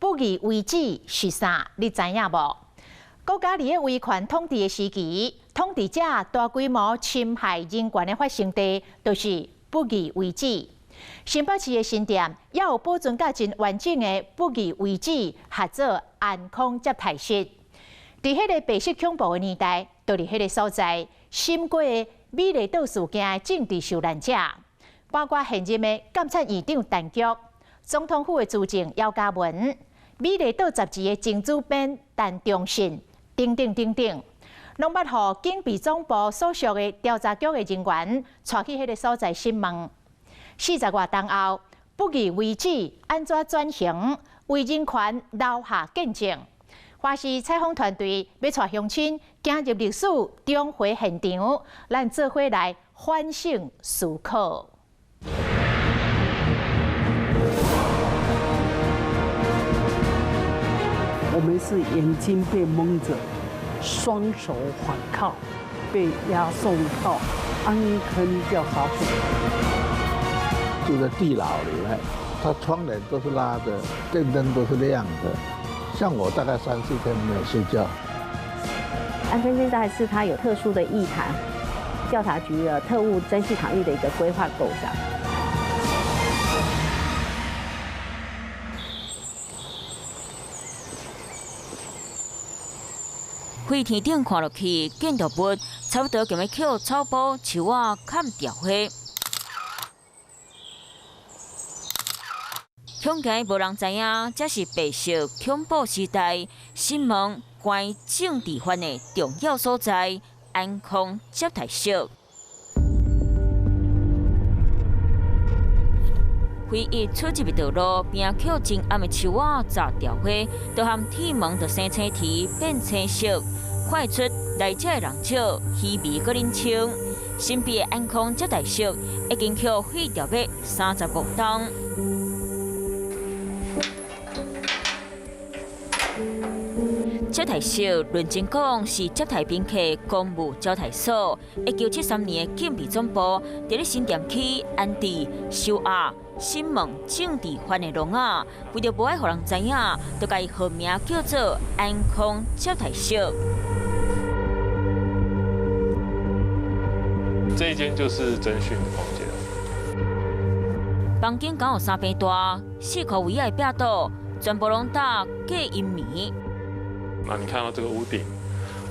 不义遗址是啥？你知影无？国家伫咧威权统治的时期，统治者大规模侵害人权的发生地，就是不义遗址。新北市的新店也有保存甲真完整的不义遗址，合做安康接待室。伫彼个白色恐怖的年代，就伫彼个所在审过的美丽岛事件的政治受难者，包括现任的监察院长陈菊、总统府的资政姚嘉文、美丽岛杂志的前主编陈忠信等等等等，拢捌予警备总部所属的调查局的人员带去彼个所在审问。40外冬后，不义遗址按怎转型，为人权留下见证。华视采访团队欲带乡亲走入历史重回现场，咱做伙来反省思考。我们是眼睛被蒙着，双手反铐，被押送到安坑调查所。住在地牢里面，它窗帘都是拉的，电灯都是亮的。像我大概3、4天没有睡觉。安坑接待室它有特殊的意涵，调查局的特务侦讯场域的一个规划构想。飞天顶看落去，建筑物差不多就欲予草埔树仔砍掉花。恐惊无人知影，这是白色恐怖时代审问关政治犯的重要所在——安康接待室。唯一出入的道路边予真暗的树仔杂掉花，都和铁门就生青苔变青色，看会出来这的人少，稀微阁冷清。身边的安康接待室已经予废掉欲35冬。接待室论真讲是接待宾客公务招待所。1973年的警备总部伫咧新店区安置收押审问政治犯的笼仔，为著无爱予人知影，就共伊号名叫做安康接待室。这一间就是侦讯的房间。房间共有3平大，4箍围仔的壁桌，全部拢搭隔音棉。那你看到这个屋顶、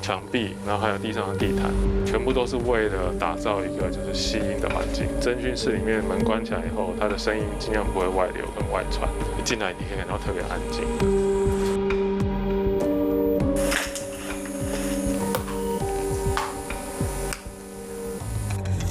墙壁，然后还有地上的地毯，全部都是为了打造一个就是吸音的环境。侦讯室里面门关起来以后，它的声音尽量不会外流跟外传。一进来你可以感到特别安静。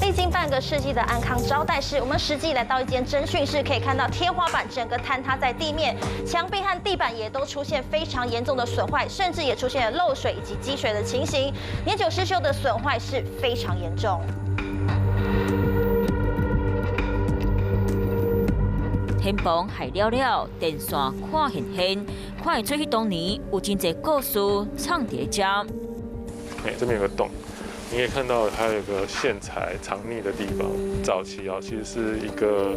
历经半个世纪的安康招待室，我们实际来到一间侦讯室，可以看到天花板整个坍塌在地面，墙壁和地板也都出现非常严重的损坏，甚至也出现了漏水以及积水的情形，年久失修的损坏是非常严重。天棚害了了，电线看现现，看会出彼当年有真济故事藏伫遮。哎，这边有个洞。你可以看到它有个线材藏匿的地方。早期啊，其实是一个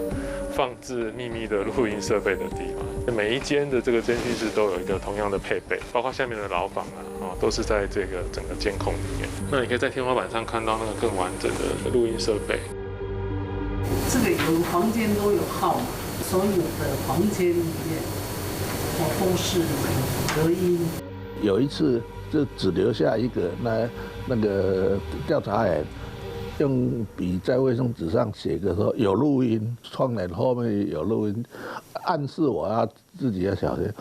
放置秘密的录音设备的地方。每一间的这个侦讯室都有一个同样的配备，包括下面的牢房啊，都是在这个整个监控里面。那你可以在天花板上看到那个更完整的录音设备。这个有房间都有号码，所有的房间里面，我都是隔音。有一次就只留下一个那个调查员用笔在卫生纸上写个说有录音，窗帘后面有录音，暗示我要自己要小心。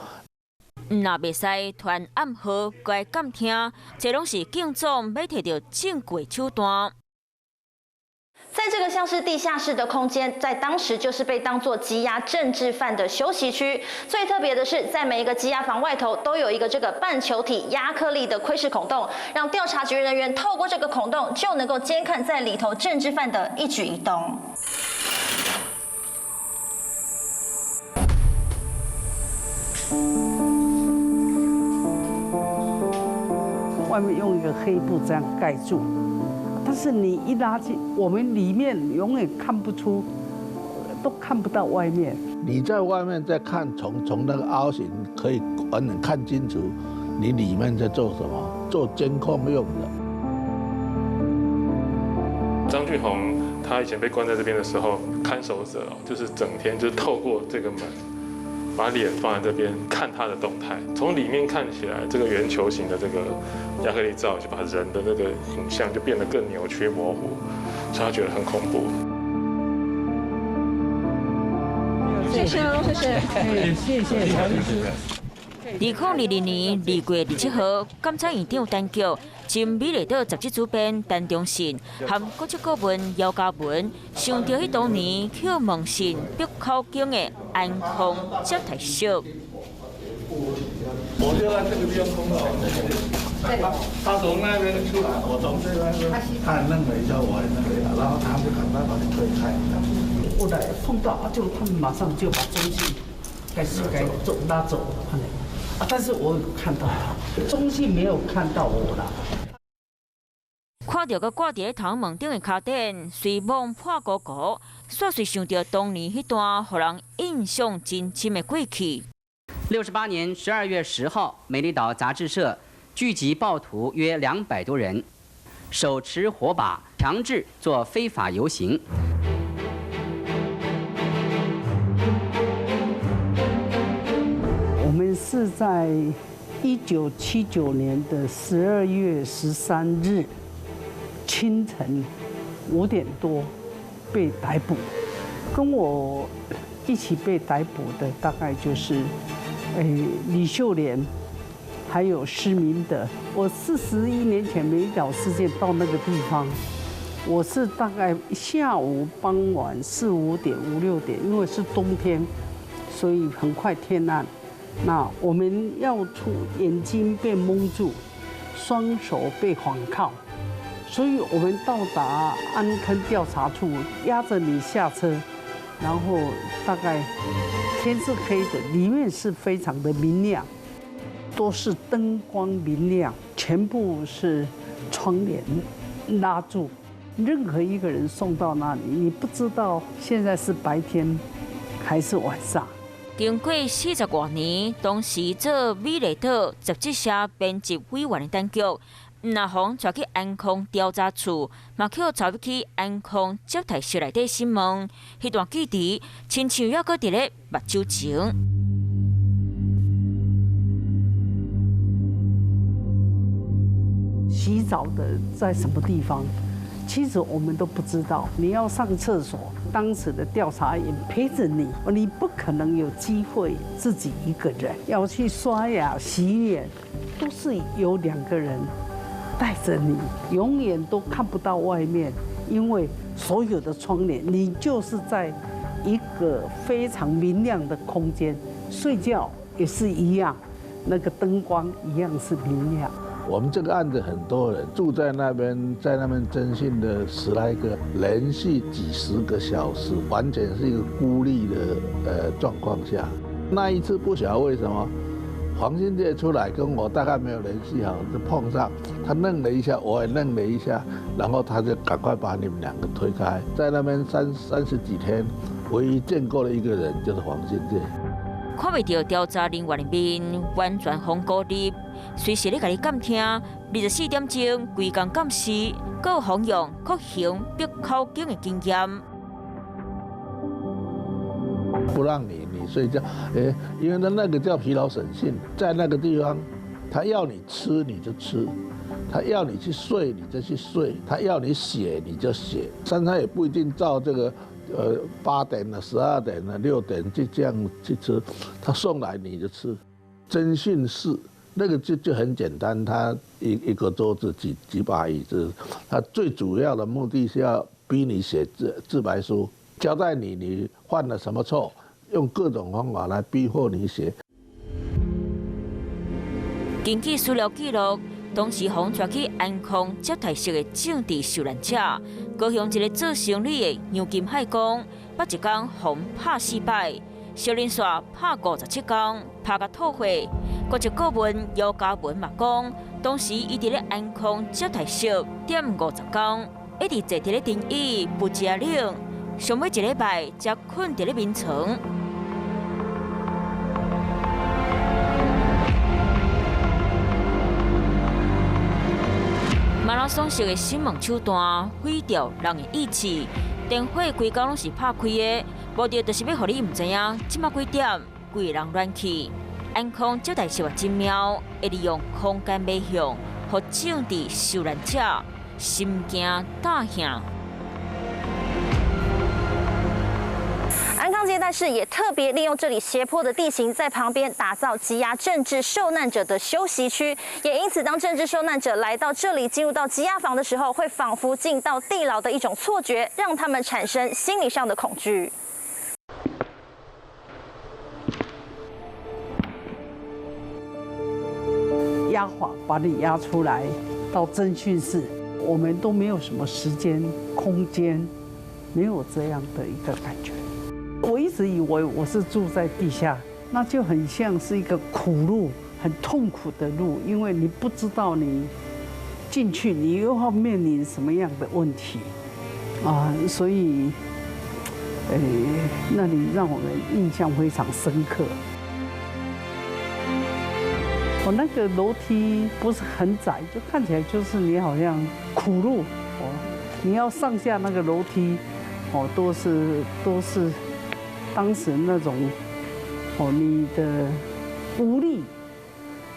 若袂使传暗号过监听，这拢是警总欲提著证据手段。在这个像是地下室的空间，在当时就是被当作羁押政治犯的休息区。最特别的是，在每一个羁押房外头都有一个这个半球体亚克力的窥视孔洞，让调查局人员透过这个孔洞就能够监看在里头政治犯的一举一动。外面用一个黑布这样盖住。但是你一拉进，我们里面永远看不出都看不到外面。你在外面在看，從那個凹形可以完全看清楚你裡面在做什麼，做監控用的。張俊宏他以前被關在這邊的時候，看守者就是整天就透過這個門，把臉放在這邊看他的動態。從裡面看起來，這個圓球形的這個亞克力罩就把人的那個影像就變得更扭曲模糊，所以他覺得很恐怖。謝謝哦，謝謝，謝謝，謝謝。2022年2月27號，監察院長陳菊、前美麗島雜誌主編陳忠信和國際顧問姚嘉文，想著彼當年去問訊逼口供的安康接待室。我就在這個地方碰到，他從那邊出來，我從這邊，他愣了一下，我也愣了一下，然後他就趕快把你推開。後來碰到，就他們馬上就把中信該走拉走啊！但是我有看到他，中信沒有看到我啦。看著閣掛佇咧頭門頂的跤墊，雖罔破鼓鼓，煞隨想著當年彼段，予人印象真深的過去。68年12月10號，美麗島雜誌社聚集暴徒約200多人，手持火把，強制做非法遊行。我們是在1979年的12月13日清晨5點多被逮捕，跟我一起被逮捕的大概就是，李秀蓮，還有施明德。我41年前美麗島事件到那個地方，我是大概下午傍晚4、5點、5、6點，因為是冬天，所以很快天暗。那我們要出，眼睛被蒙住，雙手被反銬，所以我們到達安坑調查處，押著你下車，然後大概天是黑的，裡面是非常的明亮，都是燈光明亮，全部是窗簾拉住，任何一個人送到那裡，你不知道現在是白天還是晚上。經過40外年，當時做美麗島雜誌社編輯委員的陳菊，毋若予帶去安康調查處，嘛予帶入去安康接待室內底審問，彼段記憶親像猶閣佇咧目睭前。洗澡的在什麼地方？其實我們都不知道。你要上廁所，當時的調查員陪着你，你不可能有機會自己一個人要去刷牙、洗臉，都是有2個人帶着你，永遠都看不到外面，因為所有的窗簾，你就是在一個非常明亮的空間，睡覺也是一樣，那個燈光一樣是明亮。我們這個案子很多人住在那邊，在那邊偵訊的10來個，連續幾十個小時，完全是一個孤立的狀況下。那一次不曉得為什麼，黃信介出來跟我大概沒有聯繫好，就碰上，他愣了一下，我也愣了一下，然後他就趕快把你們兩個推開。在那邊30幾天，唯一見過的一個人就是黃信介。看袂著調查人員的面，完全予孤立，隨時咧共你監聽，24點鐘規工監視，閣予用酷刑逼口供的經驗。不讓你睡覺，因為那個叫疲勞審訊，在那個地方，他要你吃你就吃，他要你去睡你就去睡，他要你寫你就寫，三餐也不一定照這個。8點了、12點了、6點就這樣去吃，他送來你就吃。偵訊室那個就很簡單，他一個桌子幾把椅子，他最主要的目的是要逼你寫自白書，交代你犯了什麼錯，用各種方法來逼迫你寫。根據資料記錄，當時予帶去安康接待室的政治受難者，高雄一個做生理的楊金海講，捌一工予拍4擺，小林煞拍57工，拍甲吐血。國際顧問姚嘉文嘛講，當時伊佇咧安康接待室踮50工，一直坐佇咧燈椅，不食冷，上尾一禮拜才睏佇咧眠床。馬拉松式的審問手段，毀掉人的意志。電火規工攏是拍開的，無著就是欲予你毋知影，這馬幾點，規个人軟去。安康招待室真妙，會利用空間迷向，予政治受難者心驚膽嚇。安康接待室也特別利用這裡斜坡的地形，在旁邊打造羈押政治受難者的休息區。也因此，當政治受難者來到這裡，進入到羈押房的時候，會仿佛進到地牢的一種錯覺，讓他們產生心理上的恐懼。押法把你押出來到偵訊室，我們都沒有什麼時間、空間，沒有這樣的一個感覺。我一直以為我是住在地下，那就很像是一個苦路，很痛苦的路，因為你不知道你進去你又要面臨什麼樣的問題啊，所以，那裡讓我們印象非常深刻。我那個樓梯不是很窄，就看起來就是你好像苦路哦，你要上下那個樓梯哦，都是。當時那種，哦，你的無力，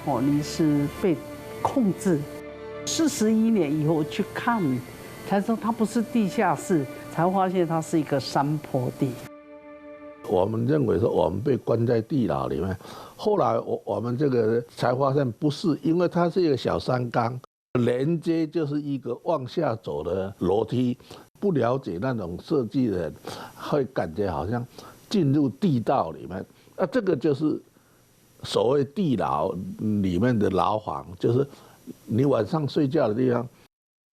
哦，你是被控制。41年以後去看，才知道它不是地下室，才發現它是一個山坡地。我們認為說我們被關在地牢裡面，後來我們這個才發現不是，因為它是一個小山崗，連接就是一個往下走的樓梯。不了解那種設計的人，會感覺好像進入地道裡面，那這個就是所謂地牢裡面的牢房，就是你晚上睡覺的地方。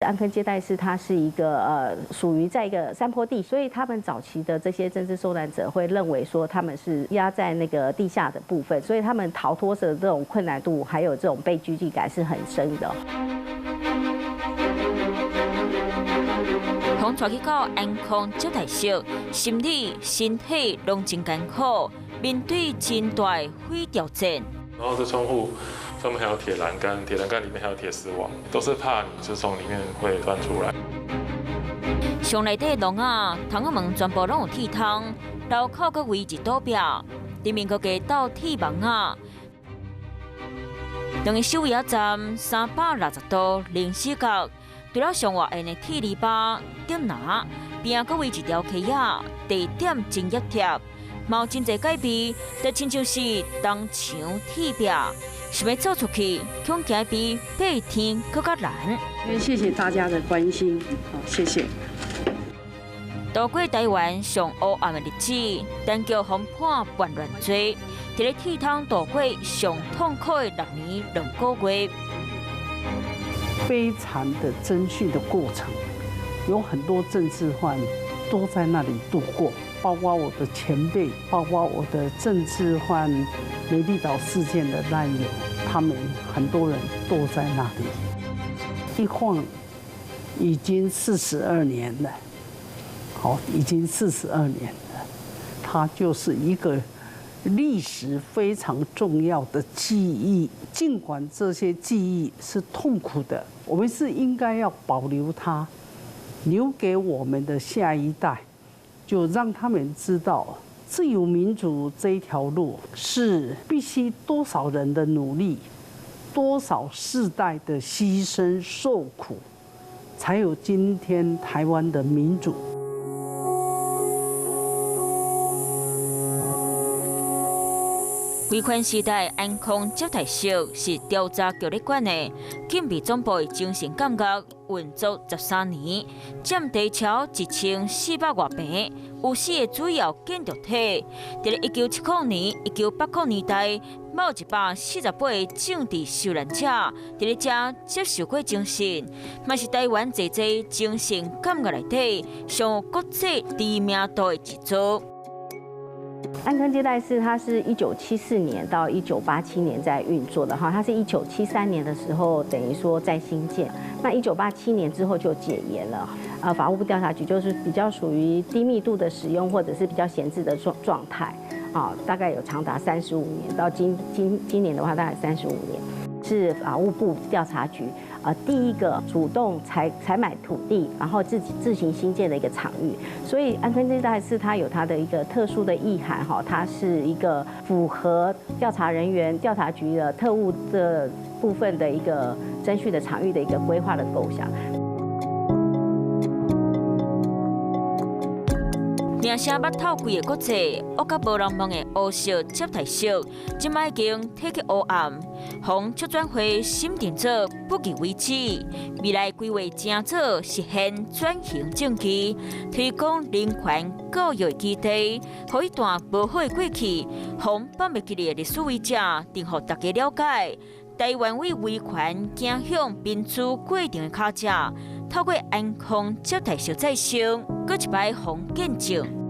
安坑接待室它是一個屬於在一個山坡地，所以他們早期的這些政治受難者會認為說他們是壓在那個地下的部分，所以他們逃脫的這種困難度，還有這種被拘禁感是很深的。予帶去到安康招待室，心理、身體攏真艱苦，面對真大的毀掉戰。然後這窗戶上面還有鐵欄杆，鐵欄杆裡面還有鐵絲網，都是怕你就從裡面會鑽出來。上內底籠仔、窗仔門全部攏有鐵窗，樓口閣圍一堵壁，裡面閣加斗鐵網仔。兩个守衛仔站360度零死角。除了上外緣的鐵籬笆頂拿邊仔閣圍一條溪仔，地點真壓貼，嘛有真濟改變，就親像是東牆鐵壁，想欲走出去，恐驚比爬天閣較難。謝謝大家的關心，好，謝謝。度過台灣上黑暗的日子，陳菊予判叛亂罪，佇咧鐵桶度過上痛苦的6年2個月。悲慘的偵訊的過程，有很多政治犯都在那裡度過，包括我的前輩，包括我的政治犯美麗島事件的難友，他們很多人都在那裡。一晃已經42年了，好，已經42年了，它就是一個歷史非常重要的記憶，儘管這些記憶是痛苦的，我們是應該要保留它，留給我們的下一代，就讓他們知道自由民主這一條路是必須多少人的努力，多少世代的犧牲受苦，才有今天台灣的民主。威權時代安康招待室是調查局咧管的，警備總部的精神監獄運作13年，佔地超1400外坪，有4個主要建築體。佇咧1970年、1980年代，某148個政治受難者佇咧遮接受過偵訊，嘛是台灣濟濟精神監獄內底上有國際知名度的一座。安坑接待室它是1974年到1987年在運作的哈，它是1973年的時候等於說在興建，那1987年之後就解嚴了。法務部調查局就是比較屬於低密度的使用，或者是比較閒置的狀態，啊，大概有長達三十五年，到今年的話大概三十五年，是法務部調查局啊第一個主動採買土地，然後自己自行興建的一個場域，所以安坑接待室它有它的一個特殊的意涵哈，它是一個符合調查人員、調查局的特務的部分的一個偵訊的場域的一個規劃的構想。名聲捌透規个國際，烏甲無人問的烏色接待室，這擺已經褪去烏暗，予促轉會審定做不義遺址。未來規劃成做實現轉型正義，推廣人權教育基地，予彼段無好的過去，予放袂記得的歷史遺跡，定予大家了解。台灣為維權走向民主過程的跤跡，透過安坑接待室再生，閣一擺予見證。